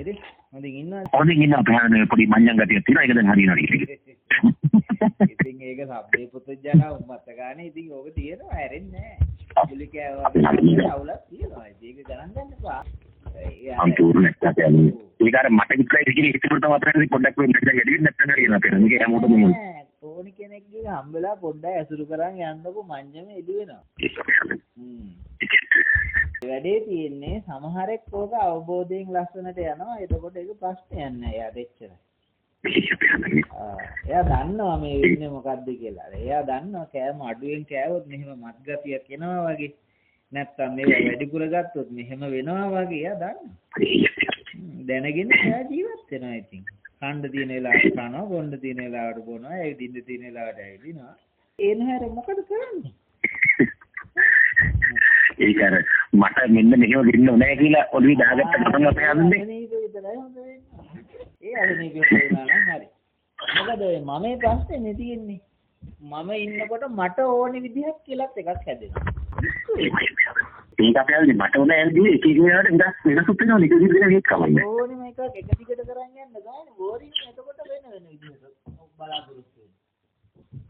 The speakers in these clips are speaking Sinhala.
ඉතින් හොඳින් ඉන්නවා. හොඳින් ඉන්නවා අපේ පොඩි මඤ්ඤං ගතියක් තියෙනවා. ඒක දැන් හරියනවා ටික ටික. ඉතින් ඒක සබ්බේ පුතුජන උම්මත්ත ගානේ ඉතින් ඕක තියෙනවා හැරෙන්නේ නෑ. ගුලි කෑවා අවුලක් තියෙනවා. ඉතින් ඒක ගණන් ගන්න එපා. සම්පූර්ණ නැත්තම් යන්නේ. ඒක අර මට විතරයි කියන හිතේට තමයි අපේ පොඩ්ඩක් වෙන්න දැන් වැඩි වෙන්නේ නැත්තම් හරියනවා අපේ. මේක හැමෝටම ඕනේ. ඕනි කෙනෙක්ගේ හම්බෙලා පොඩ්ඩක් ඇසුරු කරන් යන්නකො මඤ්ඤම එළි වෙනවා. වැඩේ තියෙන්නේ සමහරෙක් ඕක අවබෝධයෙන් ලස්සනට යනවා. එතකොට ඒක ප්‍රශ්නයක් නෑ එයාට එච්චර. එයා දන්නවා මේ වෙන්නේ මොකද්ද කියලා. එයා දන්නවා කෑම අඩුවෙන් කෑවොත් මෙහෙම මත් ගතියක් එනවා වගේ. නැත්තම් මේවා වැඩිපුර ගත්තොත් මෙහෙම වෙනවා වගේ එයා දන්නවා. දැනගෙන එයා ජීවත් වෙනවා ඉතින්. කන්න තියෙන වෙලාවට කනවා, බොන්න තියෙන වෙලාවට බොනවා, ඇවිදින්න තියෙන වෙලාවට ඇවිදිනවා. ඒ නෑර මොකද කරන්නේ? ඒක අර මට මෙන්න මෙහෙම වෙන්න ඕනේ කියලා ඔළුවේ දාගත්ත ගමන් අපේ හඳුන්නේ. මේක විතරයි හොඳ වෙන්නේ. ඒ අර මේක වුණා නම් හරි. මොකද ඔය මම මේ ප්‍රශ්නේ නේ තියෙන්නේ. මම ඉන්නකොට මට ඕනේ විදිහක් කියලාත් එකක් හැදෙනවා. ඒක අපේ හඳුන්නේ මට ඕනේ ඇල්දී එක එක වෙලාවට වෙනසුත් වෙනවා නේ. එක විදිහට ඒක කමන්නේ. ඕනෙම එකක් එක දිගට කරන් යන්න ගානේ බෝරින්. එතකොට වෙන වෙන විදිහට බලාපොරොත්තු වෙනවා.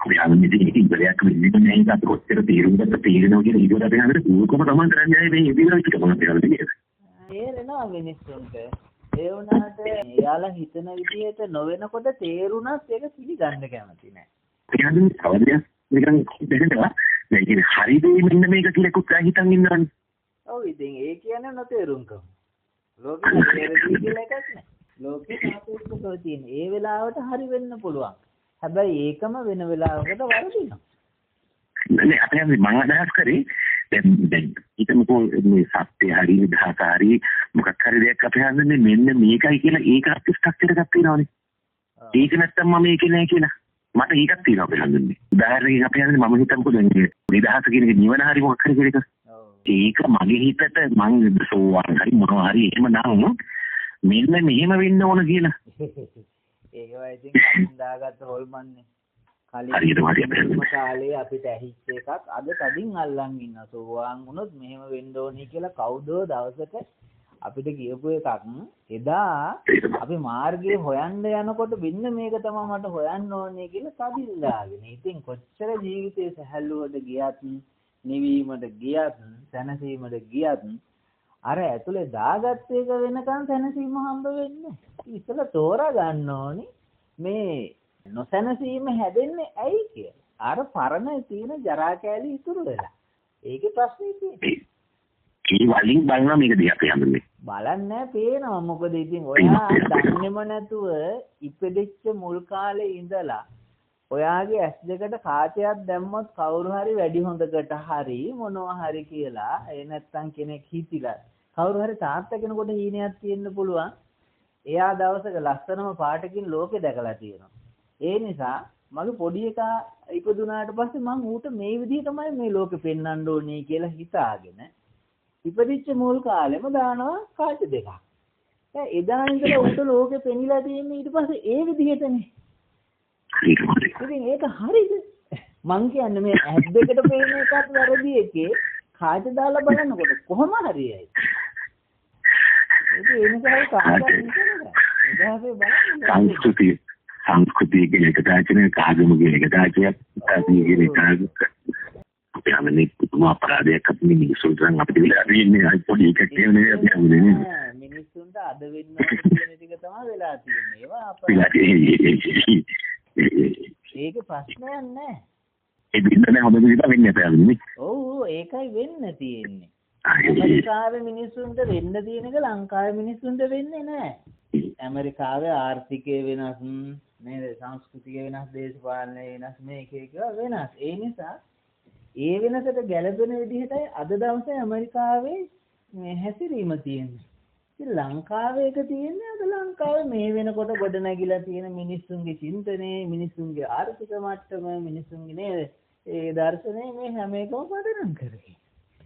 අපි හඳුන්නේ ඉතින් ඒක ඉවරයක් වෙන්නේ නැහැ. ඒක අපි කොච්චර තීරුම් ගත්ත තීරණෝ කියලා හිතුවට අපි හඳුන්නේ ඌකම තමයි කරන්නේ මේ ඉතින් ඒක තමයි අපි හඳුන්නේ. තේරෙනවා මිනිස්සුන්ට. ඒ වුණාට එයාලා හිතන විදිහට නොවෙනකොට තේරුණත් ඒක පිළිගන්න කැමති නෑ. ඒ හඳුන්නේ තව දෙයක් නිකන් දැනෙනවා. දැන් කියන්නේ හරි දේ මෙන්න මේක කියලා කුත් හිතන් ඉන්නවනේ. ඔව් ඉතින් ඒ කියන්නේ නොතේරුම්කම. ලෝකෙ වැරදි කියලා එකක් නෑ. ලෝකෙ සාපේක්ෂව තියෙන. ඒ වෙලාවට හරි වෙන්න පුළුවන්. හැබැයි ඒකම වෙන වෙලාවකට වරදිනවා. නෑ අපේ මම අදහස් කරේ දැන් දැන් හිතමුකෝ මේ සත්‍ය හරි නිදහස හරි මොකක් හරි දෙයක් අපි හඳුන්නේ මෙන්න මේකයි කියලා ඒක අපි ස්ට්‍රක්චර් එකක් තියෙනවනේ. ඒක නැත්තම් මම මේකේ නෑ කියලා. මට ඒකක් තියෙනවා අපි හඳුන්නේ. උදාහරණයක් අපි හඳුන්නේ මම හිතමුකෝ දැන් නිදහස කියන එක නිවන හරි මොකක් හරි කියලා එක. ඒක මගේ හිතට මං සෝවාන් හරි මොනවා හරි එහෙම නම් මෙන්න මෙහෙම වෙන්න ඕන කියලා. ඒවා ඉතින් කලින් දාගත්ත හොල්මන්නේ. කලින් කාලේ අපිට ඇහිච්ච එකක් අද තදින් අල්ලන් ඉන්නවා. සෝවාන් වුණොත් මෙහෙම වෙන්න ඕනේ කියලා කවුදෝ දවසක අපිට කියපු එකක්. එදා අපි මාර්ගය හොයන්න යනකොට මෙන්න මේක තමයි මට හොයන්න ඕනේ කියලා තදින් දාගෙන. ඉතින් කොච්චර ජීවිතේ සැහැල්ලුවට ගියත්, නිවීමට ගියත්, සැනසීමට ගියත් අර ඇතුලේ දාගත්ත එක වෙනකන් සැනසීම හම්බ වෙන්නේ නැහැ. ඉස්සෙල්ලා තෝරා ගන්න ඕනි මේ නොසැනසීම හැදෙන්නේ ඇයි කියලා. අර පරණ තියෙන ජරා කැලි ඉතුරු වෙලා. ඒකේ ප්‍රශ්නේ තියෙන්නේ. ඒ වලින් බලනවා මේක දිහා අපි හඳුන්නේ. බලන්නේ පේනවා. මොකද ඉතින් ඔයා දන්නේම නැතුව ඉපදෙච්ච මුල් කාලේ ඉඳලා ඔයාගේ ඇස් දෙකට කාචයක් දැම්මොත් කවුරු හරි වැඩි හොඳකට හරි මොනවා හරි කියලා, ඒ නැත්තම් කෙනෙක් හිතිලා කවුරු හරි තාත්තා කෙනෙකුට හීනයක් තියෙන්න පුළුවන්. එයා දවසක ලස්සනම පාටකින් ලෝකෙ දැකලා තියෙනවා. ඒ නිසා මගේ පොඩි එකා ඉපදුනාට පස්සේ මං ඌට මේ විදිහ තමයි මේ ලෝකෙ පෙන්වන්න ඕනේ කියලා හිතාගෙන ඉපදිච්ච මුල් කාලෙම දානවා කාච දෙකක්. දැන් එදා ඉඳලා ඌට ලෝකෙ පෙනිලා තියෙන්නේ ඊට පස්සේ ඒ විදිහටනේ. ඉතින් ඒක හරිද? මං කියන්නේ මේ ඇස් දෙකට පේන එකත් වැරදි එකේ කාච දාලා බලනකොට කොහොම හරියයි? ඒක ඒ නිසා කාච නිදහසේ බලන්න. සංස්කෘතිය සංස්කෘතිය කියන එක තාචනය කාගම කියන එක තාචනයක් තාචනය කියන එක අපි හැමනේ පුදුම අපරාධයක් අපි මිනිස්සුන්ට නම් අපිට වෙලා තියෙන්නේ. අර පොඩි එකක් එහෙම නෙවෙයි අපි හැමෝම නේ. මිනිස්සුන්ට අද වෙන්න ඕන කියන ටික තමයි වෙලා තියෙන්නේ. ඒවා අපරාධ. ඒක ප්‍රශ්නයක් නෑ. ඒ දෙන්න නෑ හොඳ විදිහට වෙන්නේ අපේ හැමෝම නේ. ඔව් ඔව් ඒකයි වෙන්න තියෙන්නේ. ඇමරිකාවේ මිනිස්සුන්ට වෙන්න තියෙන එක ලංකාවේ මිනිස්සුන්ට වෙන්නේ නෑ. ඇමරිකාවේ ආර්ථිකය වෙනස් නේද, සංස්කෘතිය වෙනස්, දේශපාලනය වෙනස්, මේ එක එක වෙනස්. ඒ නිසා ඒ වෙනසට ගැළපෙන විදිහටයි අද දවසේ ඇමරිකාවේ මේ හැසිරීම තියෙන්නේ. ඉතින් ලංකාවේ එක තියෙන්නේ අද ලංකාවේ මේ වෙනකොට ගොඩ නැගිලා තියෙන මිනිස්සුන්ගේ චින්තනය, මිනිස්සුන්ගේ ආර්ථික මට්ටම, මිනිස්සුන්ගේ නේද ඒ දර්ශනය මේ හැම එකම පදනම් කරගෙන.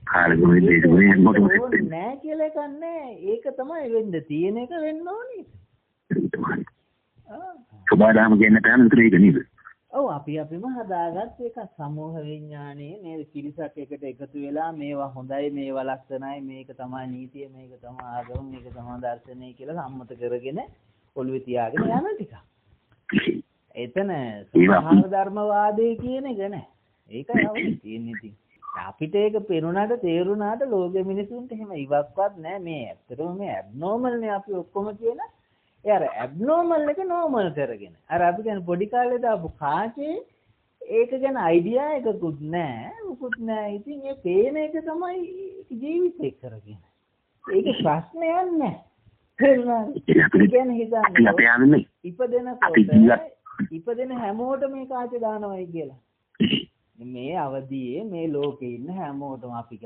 කාලගුණ දේශගුණ හැමෝටම නෑ කියලා එකක් නෑ. ඒක තමයි වෙන්න තියෙන එක වෙන්න ඕනේ. සබාදාම කියන තැන විතර ඒක නේද? ඔව්, අපි අපිම හදාගත්ත එක සමූහ විඥානයේ නේද? පිරිසක් එකට එකතු වෙලා මේවා හොඳයි, මේවා ලස්සනයි, මේක තමයි නීතිය, මේක තමයි ආගම, මේක තමයි දර්ශනය කියලා සම්මත කරගෙන ඔළුවේ තියාගෙන යන ටික. එතන ස්වභාව ධර්මවාදය කියන එක නෑ. ඒකයි අවුල තියෙන්නේ ඉතින්. අපිට ඒක පෙනුනාට තේරුණාට ලෝකෙ මිනිසුන්ට එහෙම ඉවක්වත් නෑ. මේ ඇත්තටම මේ ඇබ්නෝමල් නේ අපි ඔක්කොම කියන. ඒ අර ඇබ්නෝමල් එක නෝමල් කරගෙන. අර අපි කියන්නේ පොඩි කාලේ දාපු කාචේ ඒක ගැන අයිඩියා එකකුත් නෑ, මොකුත් නෑ. ඉතින් ඒ පේන එක තමයි ජීවිතේ කරගෙන. ඒක ප්‍රශ්නයක් නෑ. තේරුණාද? ඒ කියන්නේ හිතන්න ඉපදෙනකොට ඉපදෙන හැමෝටම මේ කාචේ දානවයි කියලා. මේ අවදියේ මේ ලෝකේ ඉන්න හැමෝටම අපි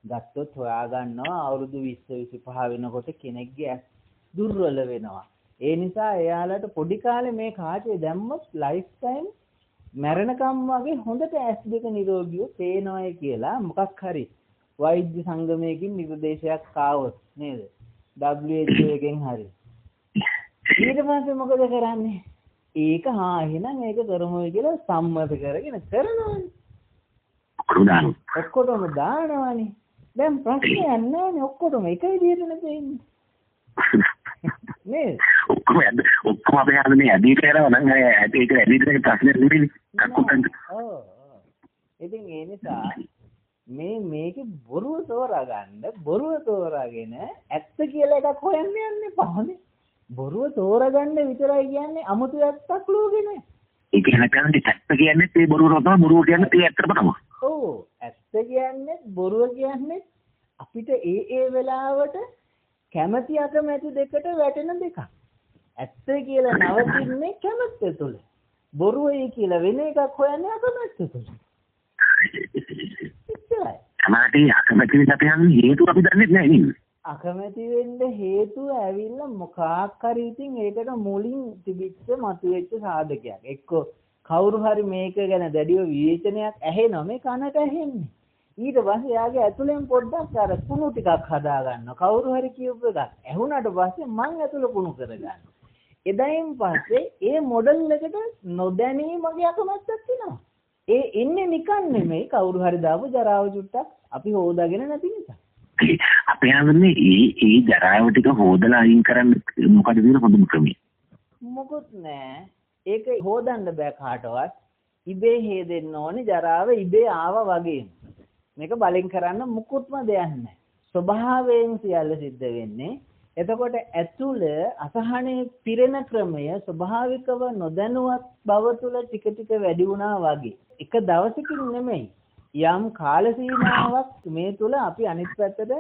ගත්තොත් හොයා ගන්නවා අවුරුදු 20 25 වෙනකොට කෙනෙක්ගේ ඇස් දුර්වල වෙනවා. ඒ නිසා එයාලට පොඩි කාලේ මේ කාචේ දැම්මොත් ලයිෆ් ටයිම් මැරෙනකම් වගේ හොඳට ඇස් දෙක නිරෝගීව පේනවායි කියලා මොකක් හරි වෛද්‍ය සංගමයකින් නිර්දේශයක් ආවොත් නේද? WHO එකෙන් හරි. ඊට පස්සේ මොකද කරන්නේ? ඒක හා එහෙනම් ඒක කරමුයි කියලා සම්මත කරගෙන කරනවනේ. ඔක්කොටම දානවනේ. දැන් ප්‍රශ්නයක් නෑනේ, ඔක්කොටම එක විදිහටනේ පේන්නේ. නේද? ඔක්කොම අපේ ආදමේ ඇදීට යනවා නම් ඒක ඇදීට යන ප්‍රශ්නයක් නෙමෙයිනේ. කක්කුට්ටන්ට. ඔව් ඔව්. ඉතින් ඒ නිසා මේ මේකේ බොරුව තෝරාගන්න, බොරුව තෝරාගෙන ඇත්ත කියලා එකක් හොයන්න යන්න එපා. හොඳේ. බොරුව තෝරගන්න විතරයි කියන්නේ අමුතු ඇත්තක් ලෝකේ නෑ. ඒ කියන්නේ ඇත්ත කියන්නේ ඒ බොරුව තමයි, බොරුව කියන්නේ ඒ ඇත්තම තමයි. ඔව්, ඇත්ත කියන්නේ බොරුව කියන්නේ අපිට ඒ ඒ වෙලාවට කැමැති අකමැති දෙකට වැටෙන දෙකක්. ඇත්ත කියලා නවතින්නේ කැමැත්ත තුළ. බොරුවයි කියලා වෙන එකක් හොයන්නේ අකමැත්ත තුළ. එච්චරයි. සමහරට අකමැති වෙන්න අපි යන්නේ හේතුව අපි දන්නේ නැහැ නේද? අකමැති වෙන්න හේතුව ඇවිල්ලා මොකක් හරි ඉතින් ඒකට මුලින් තිබිච්ච මතුවෙච්ච සාධකයක්. එක්කෝ කවුරු හරි මේක ගැන දැඩිව විවේචනයක් ඇහෙනවා, මේ කනට ඇහෙන්නේ. ඊට පස්සේ එයාගේ ඇතුලෙන් පොඩ්ඩක් අර කුණු ටිකක් හදා ගන්නවා. කවුරු හරි කියපු එකක් ඇහුණාට පස්සේ මං ඇතුළ කුණු කරගන්නවා. එදායින් පස්සේ ඒ මොඩල් එකට නොදැනී මගේ අකමැත්තක් එනවා. ඒ ඉන්නේ නිකන් නෙමෙයි, කවුරු හරි දාපු ජරාව චුට්ටක් අපි හොදාගෙන නැති නිසා. අපේ ආගමේ ඒ ඒ ජරාව ටික හොදලා අයින් කරන්න මොකද තියෙන හොඳම ක්‍රමය? මොකුත් නෑ. ඒක හොදන්න බෑ කාටවත්. ඉබේ හේදෙන්න ඕනේ, ජරාව ඉබේ ආවා වගේම. මේක බලෙන් කරන්න මොකුත්ම දෙයක් නෑ. ස්වභාවයෙන් සියල්ල සිද්ධ වෙන්නේ. එතකොට ඇතුළ අසහනයේ පිරෙන ක්‍රමය ස්වභාවිකව නොදැනුවත් බව තුළ ටික ටික වැඩි වුණා වගේ. එක දවසකින් නෙමෙයි. යම් කාල සීමාවක් මේ තුල අපි අනිත් පැත්තට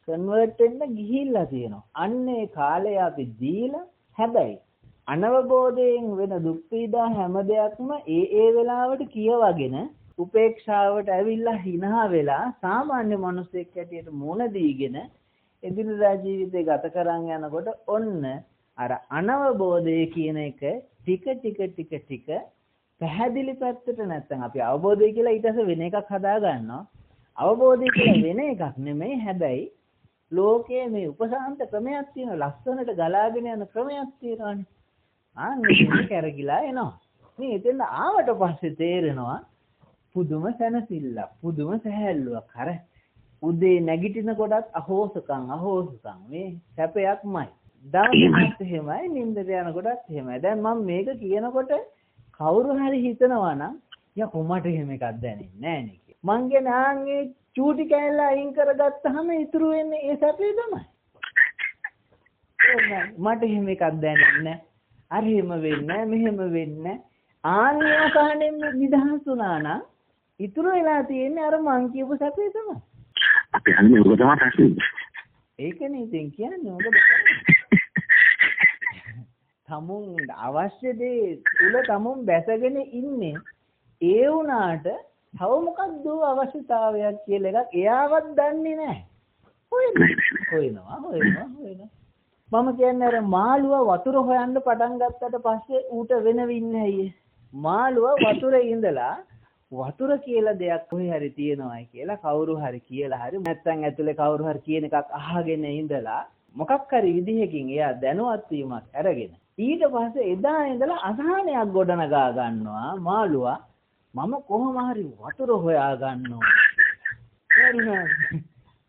කන්වර්ට් වෙන්න ගිහිල්ලා තියෙනවා. අන්න ඒ කාලය අපි දීලා, හැබැයි අනවබෝධයෙන් වෙන දුක් පීඩා හැම දෙයක්ම ඒ ඒ වෙලාවට කියවගෙන උපේක්ෂාවට ඇවිල්ලා හිනහා වෙලා සාමාන්‍ය මිනිසෙක් හැටියට මුණ දීගෙන එදිනදා ජීවිතේ ගත කරන් යනකොට ඔන්න අර අනවබෝධය කියන එක ටික ටික ටික ටික පැහැදිලි පැත්තට, නැත්තම් අපි අවබෝධය කියලා ඊට පස්සේ වෙන එකක් හදා ගන්නවා. අවබෝධය කියලා වෙන එකක් නෙමෙයි. හැබැයි ලෝකයේ මේ උපසාන්ත ක්‍රමයක් තියෙනවා, ලස්සනට ගලාගෙන යන ක්‍රමයක් තියෙනවානේ. ආන්න ඒක කැරකිලා එනවා. මේ එතෙන් ආවට පස්සේ තේරෙනවා පුදුම සැනසෙල්ලක්, පුදුම සැහැල්ලුවක්. අර උදේ නැගිටින කොටත් අහෝසකම් අහෝසකම් මේ සැපයක්මයි. දවසත් එහෙමයි, නිින්දට යනකොටත් එහෙමයි. දැන් මම මේක කියනකොට කවුරු හරි හිතනවා නම් යකෝ මට එහෙම එකක් දැනෙන්නේ නෑ නේ කියලා. මං කියන්නේ ආන් ඒ චූටි කෑල්ල අයින් කරගත්තාම ඉතුරු වෙන්නේ ඒ සැපේ තමයි. මට එහෙම එකක් දැනෙන්නේ නෑ. අර එහෙම වෙන්නේ නෑ, මෙහෙම වෙන්නේ නෑ. ආන් ඒ අසහනෙන් නිදහස් වුණා නම් ඉතුරු වෙලා තියෙන්නේ අර මං කියපු සැපේ තමයි. අපි අහන්නේ ඔක තමයි ප්‍රශ්නේ. ඒකනේ ඉතින් කියන්නේ මොකද කරන්නේ? තමුන් අවශ්‍ය දේ තුල තමුන් බැසගෙන ඉන්නේ. ඒ වුණාට තව මොකක්ද අවශ්‍යතාවයක් කියලා එකක් එයාවත් දන්නේ නැහැ. හොයනවා හොයනවා හොයනවා. මම කියන්නේ අර මාළුවා වතුර හොයන්න පටන් ගත්තට පස්සේ ඌට වෙන වින්නේ ඇයි? මාළුවා වතුරේ ඉඳලා වතුර කියලා දෙයක් කොහේ හරි තියෙනවායි කියලා කවුරු හරි කියලා හරි නැත්නම් ඇතුලේ කවුරු හරි කියන එකක් අහගෙන ඉඳලා මොකක් හරි විදිහකින් එයා දැනුවත් වීමක් අරගෙන ඊට පස්සේ එදා ඉඳලා අසහනයක් ගොඩනගා ගන්නවා මාළුවා. මම කොහොම හරි වතුර හොයා ගන්න ඕනේ.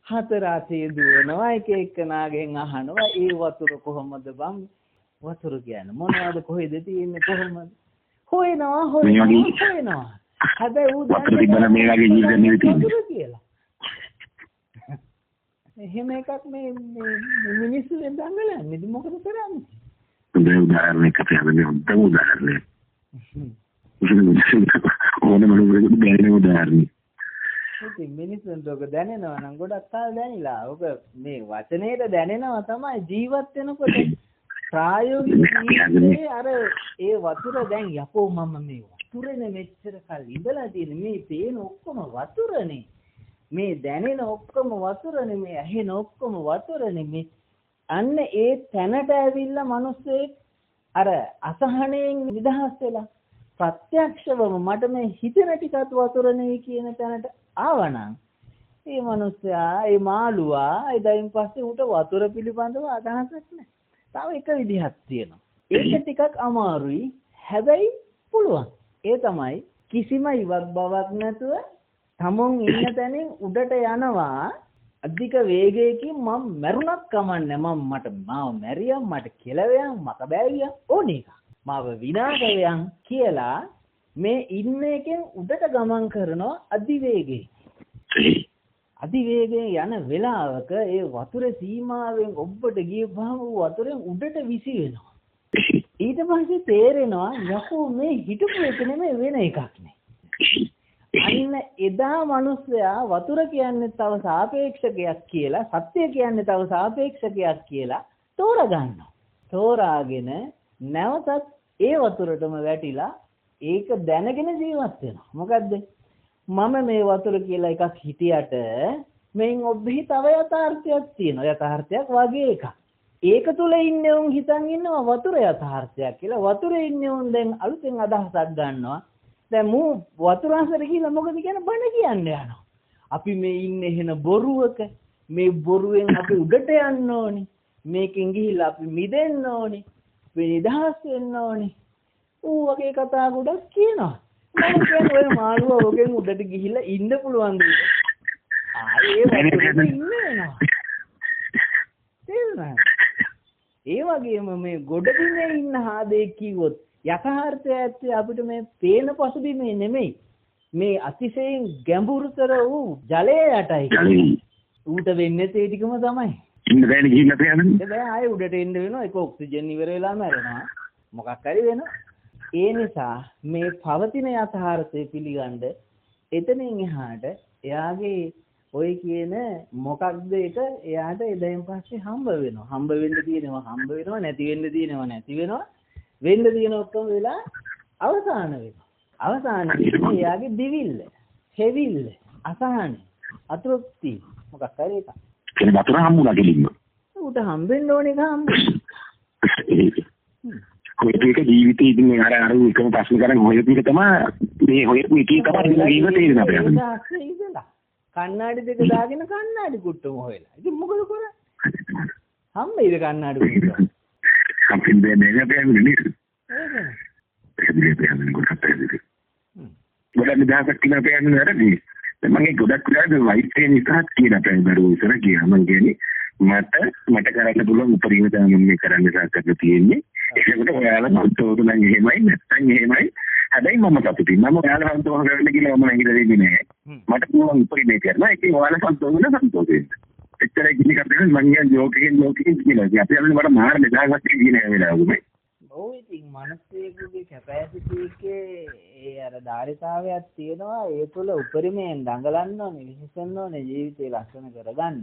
හතර අතේ දුවනවා, එක එක්කනාගෙන් අහනවා ඒ වතුර කොහොමද බං, වතුර කියන්නේ මොනවද, කොහෙද තියෙන්නේ, කොහොමද හොයනවා හොයනවා හොයනවා. හැබැයි ඌ වතුර තිබ්බම මේ වගේ ජීවිත නෙවෙයි තියෙන්නේ කියලා. එහෙම එකක් මේ මේ මිනිස්සු දඟලන්නේ. ඉතින් මොකද කරන්නේ? හොඳ උදාහරණයක් අපේ හැමෝම හොඳ උදාහරණයක්. ඕනම මනුස්සයෙකුට දැනෙන උදාහරණයක්. ඉතින් මිනිස්සුන්ට ඔක දැනෙනවා නම් ගොඩක් කාල දැනිලා. ඔක මේ වචනේට දැනෙනවා තමයි ජීවත් වෙනකොට. ප්‍රායෝගික ජීවිතේ අර ඒ වතුර දැන් යකෝ මම මේ වතුරනේ මෙච්චර කල් ඉඳලා තියෙන්නේ, මේ පේන ඔක්කොම වතුරනේ, මේ දැනෙන ඔක්කොම වතුරනේ, මේ ඇහෙන ඔක්කොම වතුරනේ, මේ අන්න ඒ තැනට ඇවිල්ලා මිනිස්සෙක් අර අසහනයෙන් නිදහස් වෙලා ප්‍රත්‍යක්ෂවම මට මේ හිතෙන ටිකත් වතුරනේ කියන තැනට ආවනම් ඒ මිනිස්සයා, ඒ මාළුවා එදායින් පස්සේ ඌට වතුර පිළිබඳව අදහසක් නැහැ. තව එක විදිහක් තියෙනවා. ඒක ටිකක් අමාරුයි, හැබැයි පුළුවන්. ඒ තමයි කිසිම ඉවක් බවක් නැතුව තමුන් ඉන්න තැනින් උඩට යනවා අධික වේගයකින්. මම මැරුණත් කමන්නේ, මම මට මාව මැරියම්, මට කෙලවෙයන්, මක බෑවියන් ඕන එකක්, මාව විනාශ වෙයන් කියලා මේ ඉන්න එකෙන් උඩට ගමන් කරනවා අධිවේගයෙන්. අධිවේගයෙන් යන වෙලාවක ඒ වතුරේ සීමාවෙන් ඔබට ගියපහම වතුරෙන් උඩට විසි වෙනවා. ඊට පස්සේ තේරෙනවා යකෝ මේ හිටපු එක නෙමෙයි වෙන එකක් නේ. අන්න එදා මිනිස්සයා වතුර කියන්නේ තව සාපේක්ෂකයක් කියලා, සත්‍ය කියන්නේ තව සාපේක්ෂකයක් කියලා තෝරගන්නවා. තෝරාගෙන නැවතත් ඒ වතුරටම වැටිලා ඒක දැනගෙන ජීවත් වෙනවා. මොකද්ද? මම මේ වතුර කියලා එකක් හිටියට මෙයින් ඔබෙහි තව යථාර්ථයක් තියෙනවා. යථාර්ථයක් වගේ එකක්. ඒක තුල ඉන්නේ උන් හිතන් ඉන්නවා වතුර යථාර්ථයක් කියලා. වතුරේ ඉන්නේ උන් දැන් අලුතෙන් අදහසක් ගන්නවා. දැන් මූ වතුර අසර කියලා මොකද කියන්නේ, බණ කියන්න යනවා. අපි මේ ඉන්නේ එහෙන බොරුවක. මේ බොරුවෙන් අපි උඩට යන්න ඕනි. මේකෙන් ගිහිල්ලා අපි මිදෙන්න ඕනි. අපි නිදහස් වෙන්න ඕනි. ඌ වගේ කතා ගොඩක් කියනවා. මම කියන්නේ ඔය මාළුවා ඔගෙන් උඩට ගිහිල්ලා ඉන්න පුළුවන් දෙයක්. ආයේ වතුරේ ඉන්න වෙනවා. තේරුණාද? ඒ වගේම මේ ගොඩබිමේ ඉන්න හාදේ කිව්වොත් යථාර්ථය ඇත්තේ අපිට මේ පේන පසුබිමේ නෙමෙයි, මේ අතිශයින් ගැඹුරුතර වූ ජලය යටයි. ඌට වෙන්නේ ඒ ටිකම තමයි. ඉන්න බෑනේ ගිහින් අපේ යන්නේ. බෑ, ආයේ උඩට එන්න වෙනවා. ඒක ඔක්සිජන් ඉවර වෙලා මැරෙනවා. මොකක් හරි වෙනවා. ඒ නිසා මේ පවතින යථාර්ථය පිළිගන්න එතනින් එහාට එයාගේ ඔය කියන මොකක්ද ඒක එයාට එදායින් පස්සේ හම්බ වෙනවා. හම්බ වෙන්න තියෙනවා හම්බ වෙනවා, නැති වෙන්න තියෙනවා නැති වෙනවා, වෙන්න තියෙන ඔක්කොම වෙලා අවසාන වෙනවා. අවසාන වෙන්නේ එයාගේ දිවිල්ල, හෙවිල්ල, අසහන, අතෘප්ති මොකක් හරි එකක්. ඒ වතුර හම්බුණා කෙලින්ම. ඌට හම්බෙන්න ඕන එක හම්බුණා. හොයපු එක ජීවිතේ ඉතින් අර අර එකම ප්‍රශ්න කරන් හොයපු එක තමයි මේ හොයපු එකේ තමයි ඉන්න තේරෙන අපේ. ඉඳලා කණ්ණාඩි දෙක දාගෙන කණ්ණාඩි කුට්ටම හොයලා. ඉතින් මොකද කරන්නේ? හම්බෙයිද කණ්ණාඩි කුට්ටම? හම්බෙන්නේ නෑ අපේ නේද? ඒකනේ. අපේ යන්නේ ගොඩක් පැහැදිලි. ගොඩක් නිදහසක් කියන අපේ යන්නේ වැරදි. දැන් මම ඒ ගොඩක් වෙලාවට වයිට් එක නිසාත් කියන අපේ දරුවෝ ඉස්සර කියනවා. මං කියන්නේ මට කරන්න පුළුවන් උපරිම තමයි මම මේ කරන්න සාකච්ඡා තියෙන්නේ. ඒකට ඔයාලා සන්තෝෂ නම් එහෙමයි, නැත්නම් එහෙමයි. හැබැයි මම සතුටින්. මම ඔයාලා සන්තෝෂ කරන්න කියලා මම නැගිටලා දෙන්නේ නෑ. මට පුළුවන් උපරිම කරනවා. ඒකේ ඔයාලා සන්තෝෂ වෙන සන්තෝෂ වෙන්න. එච්චරයි කිසි කතාවක් නෑ. මං කියන්නේ ජෝක් එකෙන් ජෝක් එකෙන් කියලා. ඉතින් අපි යන්නේ මට මාර නිදහසක් කියන වෙලාවකම. ඔව් ඉතින් මිනිස්සෙකුගේ කැපැසිටි එකේ ඒ අර ධාරිතාවයක් තියෙනවා. ඒ තුළ උපරිමයෙන් දඟලන්න ඕනේ, විහිසෙන්න ඕනේ ජීවිතේ ලස්සන කරගන්න.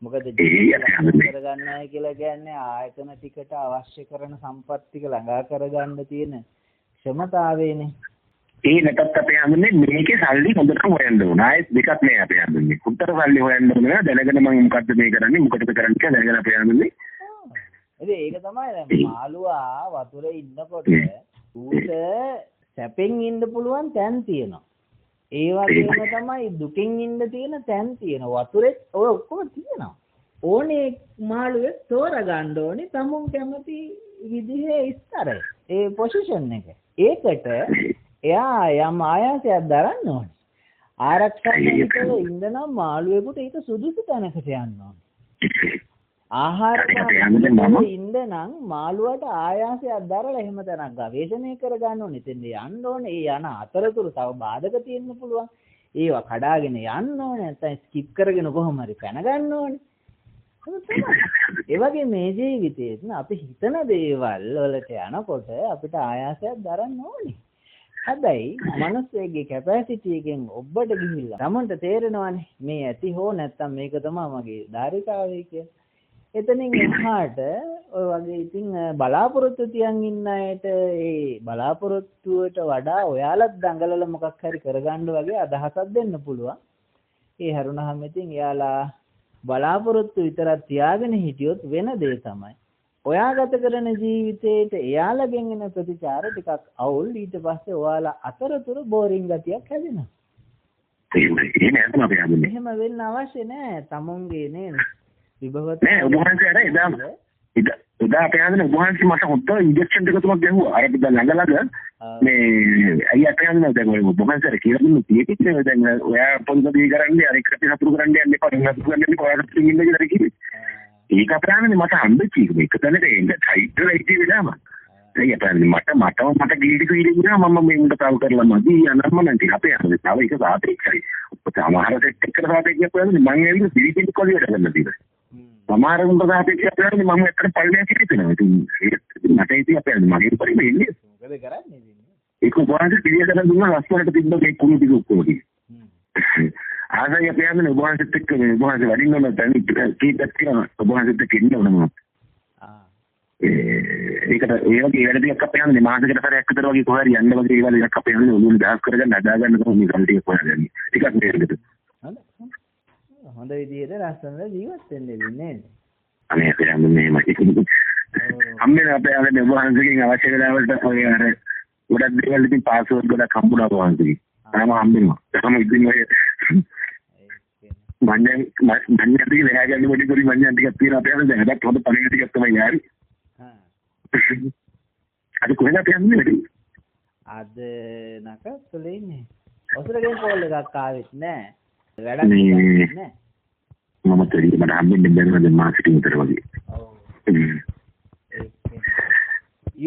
මොකද ජීවිතය කරගන්නයි කියලා කියන්නේ ආයතන ටිකට අවශ්‍ය කරන සම්පත් ටික ළඟා කරගන්න තියෙන ක්ෂමතාවයනේ. ඒ නැතත් අපේ හඳුන්නේ මේකේ සල්ලි හොඳටම හොයන්න ඕන. ආයෙත් දෙකක් නෑ අපේ හඳුන්නේ. හොඳට සල්ලි හොයන්න ඕන නේද? දැනගෙන මම මොකද්ද මේ කරන්නේ, මොකටද කරන්නේ කියලා දැනගෙන අපේ හඳුන්නේ. ඉතින් ඒක තමයි දැන් මාළුවා වතුරේ ඉන්නකොට ඌට සැපෙන් ඉන්න පුළුවන් තැන් තියෙනවා. ඒ වගේම තමයි දුකෙන් ඉන්න තියෙන තැන් තියෙනවා. වතුරෙත් ඔය ඔක්කොම තියෙනවා. ඕනේ මාළුවෙක් තෝරගන්න ඕනේ තමුන් කැමති විදිහේ ස්තරය. ඒ පොසිෂන් එක. ඒකට එයා යම් ආයාසයක් දරන්න ඕනේ. ආරක්ෂා සහිතව ඉන්න නම් මාළුවෙකුට ඒක සුදුසු තැනකට යන්න ඕනේ. ආහාර ඉන්න නම් මාළුවට ආයාසයක් දරලා එහෙම තැනක් ගවේෂණය කරගන්න ඕනේ. එතෙන්ද යන්න ඕනේ. ඒ යන අතරතුර තව බාධක තියෙන්න පුළුවන්. ඒවා කඩාගෙන යන්න ඕනේ. නැත්නම් ස්කිප් කරගෙන කොහොම හරි පැන ගන්න ඕනේ. ඒ වගේ මේ ජීවිතේත් අපි හිතන දේවල් වලට යනකොට අපිට ආයාසයක් දරන්න ඕනේ. හැබැයි මනුස්සයෙක්ගේ කැපැසිටි එකෙන් ඔබට ගිහිල්ලා තමන්ට තේරෙනවානේ මේ ඇති හෝ නැත්තම් මේක තමයි මගේ ධාරිතාවය කියලා. එතනින් එහාට ඔය වගේ ඉතින් බලාපොරොත්තු තියන් ඉන්න අයට ඒ බලාපොරොත්තුවට වඩා ඔයාලත් දඟලලා මොකක් හරි කරගන්න වගේ අදහසක් දෙන්න පුළුවන්. ඒ හැරුණාම ඉතින් එයාලා බලාපොරොත්තු විතරක් තියාගෙන හිටියොත් වෙන දේ තමයි ඔයා ගත කරන ජීවිතේට එයාලගෙන් එන ප්‍රතිචාර ටිකක් අවුල්. ඊට පස්සේ ඔයාලා අතරතුර බෝරින් ගතියක් හැදෙනවා. එහෙම වෙන්න අවශ්‍ය නෑ. තමුන්ගේ නේද විභවත නෑ. ඔබ වහන්සේ අර එදා එදා අපේ හඳුන ඔබ වහන්සේ මට හොද්ද ඉන්ජෙක්ෂන් දෙක තුනක් ගැහුවා. අර දැන් ළඟ ළඟ මේ අයියා අපේ හඳුන දැන් ඔය ඔබ වහන්සේ අර කියලා දුන්න තියෙන්නේ දැන් ඔයා පොඩි දේ කරන්නේ අර එකට හතුරු කරන්න යන්න එපා. හතුරු කරන්න යන්න ඔයාට තුන් ඉන්න කියලා කිව්වේ. ඒක අපේ හඳුන මට හම්බෙච්ච එක මේක තැනට එන්න ටයිට් වෙලා හිටිය වෙලාව. අයියා අපේ හඳුන මට මටම මට ගිල්ටි ෆීල් එක වුණා. මම මේ උන්ට තව කරලා මදි අනම්ම නැති අපේ හඳුන තව එක සාපේක්ෂයි. සමහර සෙට් එකට සාපේක්ෂව හඳුන මං ඇවිල්ලා සිරිකෙනෙක් වගේ වැඩ කරලා තියෙනවා. සමහර උන්ට සාපේක්ෂව අපේ මම ඇත්තට පල්ලෙහා කියලා හිතෙනවා. ඉතින් ඒක මට ඉතින් අපේ මගේ උපරිම එන්නේ. මොකද කරන්නේ ඉතින්? ඒක වහන්සේ පිළිය කරලා දුන්නා ලස්සනට තිබ්බ මේ කුණු ටික ඔක්කොම ටික. ආසයි අපේ යන්නේ ඔබ වහන්සේත් එක්ක මේ ඔබ වහන්සේ වඩින්න ඕන දැන් කීපයක් තියෙනවා ඔබ වහන්සේත් එක්ක ඉන්න ඕන මම. ඒකට ඒ වගේ වැඩ ටිකක් අපේ යන්නේ මාසෙකට සැරයක් විතර වගේ කොහේ හරි යන්න වගේ ඒවල් එකක් අපේ යන්නේ ඔළුව නිදහස් කරගන්න හදාගන්න තමයි මේ ගල් ටික හොයාගන්නේ. ටිකක් නේද? හොඳයි. හොඳ විදිහට ලස්සනට ජීවත් වෙන්න ඉතින් නේද? අනේ අපේ යන්නේ මෙහෙමයි. හම්බෙන අපේ යන්නේ ඔබ වහන්සේගෙන් අවශ්‍ය වෙලාවලට ඔය අර ගොඩක් දේවල් ඉතින් පාස්වර්ඩ් ගොඩක් හම්බුණා ඔබ වහන්සේගෙන්. තාම හම්බෙනවා. තාම ඉතින් ඔය මඤ්ඤන් මඤ්ඤන් ටික වෙලා ගන්න පොඩි පොඩි මඤ්ඤන් ටිකක් තියෙනවා අපේ යන්නේ දැන් හදත් හොඳ පණිවිඩ ටිකක් තමයි යාරි. අද කොහෙද අපි යන්නේ වැඩි? අද නකත්වල ඉන්නේ. ඔසරගෙන් කෝල් එකක් ආවෙත් නෑ. වැඩක් නෑ. මම තේරෙන්නේ මට හම්බෙන්න බැරිව දැන් මාසෙකින් විතර වගේ. ඔව්.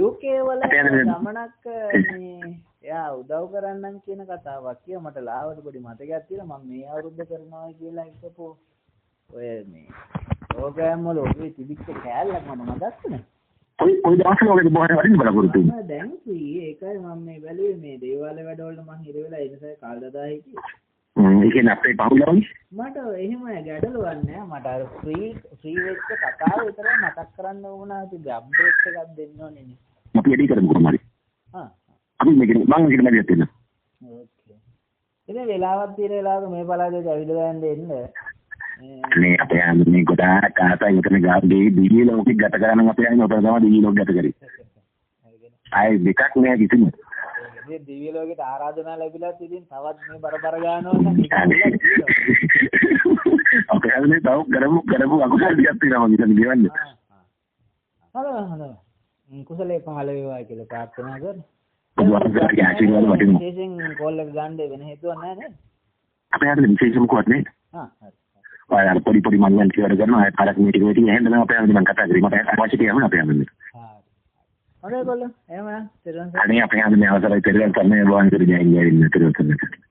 UK වල ගමනක් මේ එයා උදව් කරන්නම් කියන කතාවක් කිය මට ලාවට පොඩි මතකයක් තියෙනවා. මම මේ අවුරුද්ද කරනවා කියලා හිතපු ඔය මේ ප්‍රෝග්‍රෑම් වල ඔය තිබිච්ච කෑල්ලක් මට මතක් වුණා. කොයි කොයි දවසක වගේද බොහොම වටින්න බලාපොරොත්තු වෙන්නේ? මම දැන් ෆ්‍රී. ඒකයි මම මේ බැලුවේ මේ දේවාලේ වැඩවලට මං හිර වෙලා ඒ නිසා කාල් දදා හිටියේ. ඒ කියන්නේ අපේ පහුල වගේ? මට එහෙම ගැටලුවක් නෑ. මට අර ෆ්‍රී ෆ්‍රී වෙච්ච කතාව විතරයි මතක් කරන්න වුණා. ඉතින් අප්ඩේට් එකක් දෙන්න ඕනේ නේ. අපි වැඩි කරමු කොහොම හරි. ආ අපි මේක මං මේකට මැදිහත් වෙන්න. ඕකේ. ඉතින් වෙලාවක් තියෙන වෙලාවක මේ පළාතේ ඇවිදලා යන්න එන්න. අනේ අපේ ආන්නේ ගොඩාක් ආසයි උතන ගාගේ දිව්‍ය ලෝකෙ ගත කරා නම් අපේ ආන්නේ උතන තමයි දිව්‍ය ලෝකෙ ගත කරේ. ආයේ දෙකක් නෑ කිසිම. ඉතින් දිව්‍ය ලෝකෙට ආරාධනා ලැබිලත් ඉතින් තවත් මේ බරබර ගන්නවා නම් අපේ ආන්නේ තව කරමු කරමු අකුසල් ටිකක් තියෙනවා මං හිතන්නේ ගෙවන්න. හොඳයි හොඳයි. කුසලයේ පහළ වේවා කියලා ප්‍රාර්ථනා කරමු. ඔබ වහන්සේගේ ආශිර්වාද වටිනවා. විශේෂයෙන් කෝල් එක ගන්න වෙන හේතුවක් නෑ නේද? අපේ ආන්නේ විශේෂ මොකවත් නෑ. ආ හරි. ඔය අර පොඩි පොඩි මං ටික වැඩ කරනවා. ආයෙ පාරක් මේ ටික මේ ටික එහෙම තමයි අපේ ආන්නේ මං කතා කරේ. මට අවශ්‍ය ටික යමුන අපේ ආන්නේ. හරි. හොඳයි කොල්ලෝ. එහෙම නම් තෙරුවන් සරණයි. අනේ අපේ ආන්නේ අවසරයි තෙරුවන් සරණයි. ඔබ වහන්සේට ජය වේවා තෙරුවන් සරණයි.